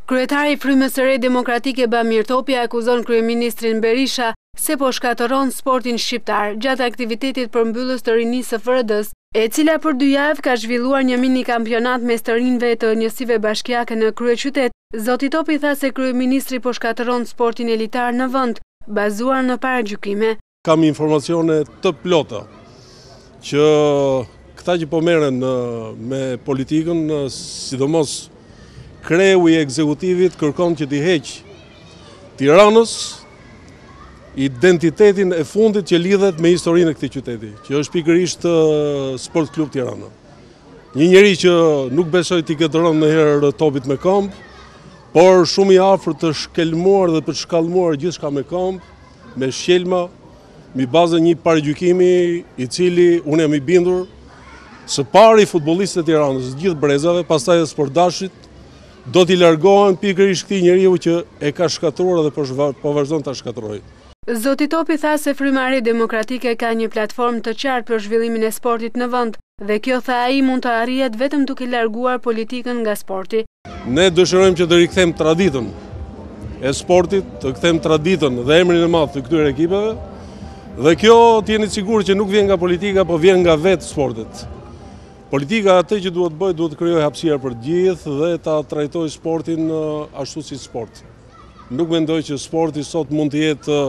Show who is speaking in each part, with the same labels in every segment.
Speaker 1: Kryetari i Frymës së Re Demokratike Bamir Topi akuzon kryeministrin Berisha se po shkatërron sportin shqiptar gjatë aktivitetit përmbyllës të rinisë së FRD-së, e cila për dy javë ka zhvilluar një mini-kampionat mes të rinjve të njësive bashkiake në kryeqytet. Zoti Topi tha se kryeministri po shkatërron sportin elitar në vend, bazuar në paragjykime.
Speaker 2: Kam informacione të plota që këta që po merren me politikën, sidomos kreu i ekzekutivit kërkon që t'i heqë Tiranës identitetin e fundit që lidhet me historinë e këtij qyteti, që është pikërisht Sport Klub Tirana. Një njeri që nuk besoj t'i ketë rënë ndonjëherë topit me këmbë, por shumë i aftë për të shkelmuar dhe për të shkallmuar gjithçka me këmbë, me shqelma, mbi bazën e një paragjykimi i cili unë jam i bindur së pari futbollistët e Tiranës, të gjithë brezave, pastaj edhe sportdashësit, do t'i largohen pikërisht këtij njeriu që e ka shkatërruar dhe po, po vazhdon ta shkatërrojë.
Speaker 1: Zoti Topi tha se Fryma e Re Demokratike ka një platformë të qartë për zhvillimin e sportit në vend dhe kjo tha ai mund të arrihet vetëm duke larguar politikën nga sporti.
Speaker 2: Ne dëshirojmë që të rikthejmë traditën e sportit, të kthejmë traditën dhe emrin e madh të këtyre ekipeve. Dhe kjo të jeni të sigurt që nuk vjen nga politika, po vjen nga vetë sportet. Politika atë që duhet të bëjë, duhet të krijojë hapësira për të gjithë dhe ta trajtojë sportin ashtu si sport. Nuk mendoj që sporti sot mund të jetë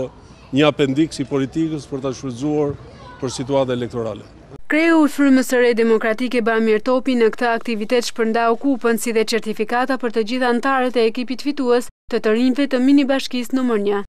Speaker 2: një apendiks i politikës për ta shfrytëzuar për situata elektorale.
Speaker 1: Kreu i Frymës së Re Demokratike Bamir Topi në këtë aktivitet shpërndau kupën si dhe certifikata për të gjithë anëtarët e ekipit fitues të të rinjve të minibashkisë numër një.